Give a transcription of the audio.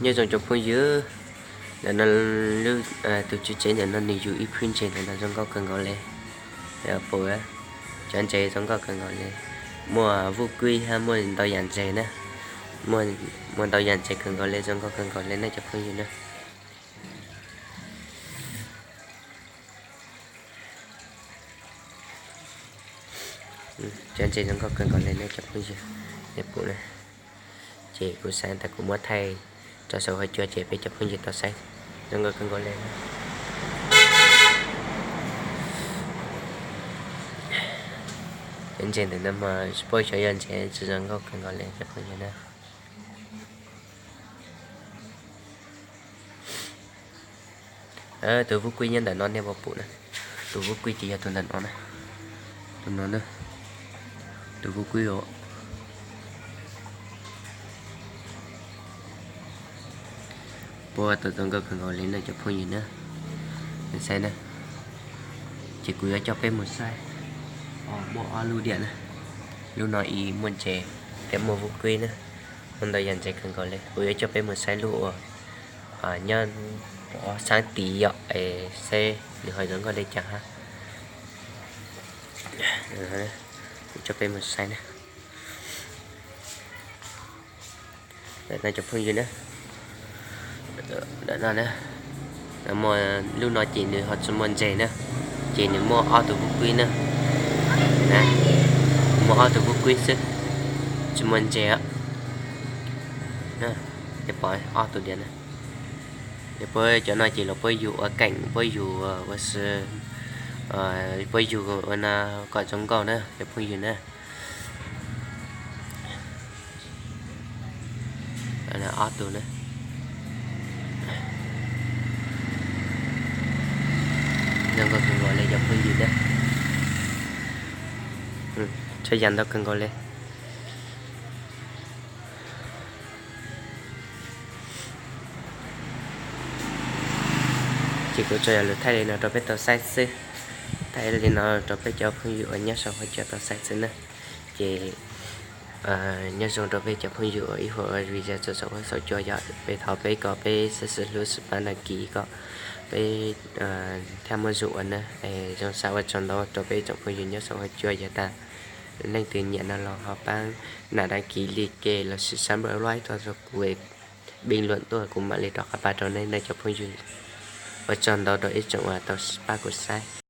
Nyob zoo cov phooj ywg, ntawm no tus tswv tsev ntawm no nws yug ib phwb ntses ntawm no zoo nkauj kawg nkaus li. Pum, cov ntses zoo nkauj kawg nkaus li. Muaj vuj kuib hab muaj ntau yam ntses na. Muaj ntau yam ntses kawg nkaus li, zoo nkauj kawg nkaus li na cov phooj ywg na. Cov ntses zoo nkauj kawg nkaus li na cov phooj ywg, nej pum na. Ces kuv xav tas kuv muab thaij rau saum huab cua ces peb cov phooj ywg tau saib zoo nkauj kawg nkaus li. Cov ntses ntawm no mas tsis paub xyov yog ntses tsis zoo nkauj kawg nkaus li cov phooj ywg na. Tus vuj kuib nyob ntawm no nej puas pum na. Tus vuj kuib ces yog tus ntawm no na. Tus no na. Tus vuj kuib os. Puag tau zoo nkauj kawg nkaus li na cov phooj ywg na. Saib na. Ces kuv yuav coj peb mus saib. Muaj ob lub diam na. Lub no ib muaj ntses thiab muaj vuj kuib na. Muaj ntau yam ntses kawg nkaus li. Kuv yuav coj peb mus saib lub uas nyob rov sab tid yom, es saib nws ho zoo nkauj li cas hab. Kuv coj peb mus saib na. Ntawm no cov phooj ywg na. Ntawm no na. Muaj lub no ces nws ho tsis muaj ntses na. Ces nws muaj ob tug vuj kuib na. Muaj ob tug vuj kuib xwb, tsis muaj ntses. Nej pom ob tug diam na. Puab cov no ces los puab yug ua keem, puab yug ua si, puab yug ua no kom zoo nkauj na cov phooj ywg na. Ob tug na. Zoo nkauj kawg nkaus li cov phooj ywg na. Txhua yam ntau kawg nkaus li. Ces kuv tsuas yog lug thaij li no rau peb tau saib xwb. Thaij li no rau peb cov phooj ywg uas nyob saum huab cua tau saib xwb na. Ces nyob zoo rau peb cov phooj ywg uas ib huam ua video txog saum huab saum cua yom, peb thov peb kom peb sib sib hlub sib pab đăng ký kom peb thiaj muaj zug ua na. Zoo sab ua tsaug ntau rau peb tsoom phooj ywg nyob saum huab cua, yog tas leej twg nyiam no los ho pab nias đăng ký, like lossis subscribe tuaj rau kuv, bình luận tuaj kuv mam li rov qab pab rau nej na cov phooj ywg. Ua tsaug ntau rau ib tsoom uas tau pab kuv saib.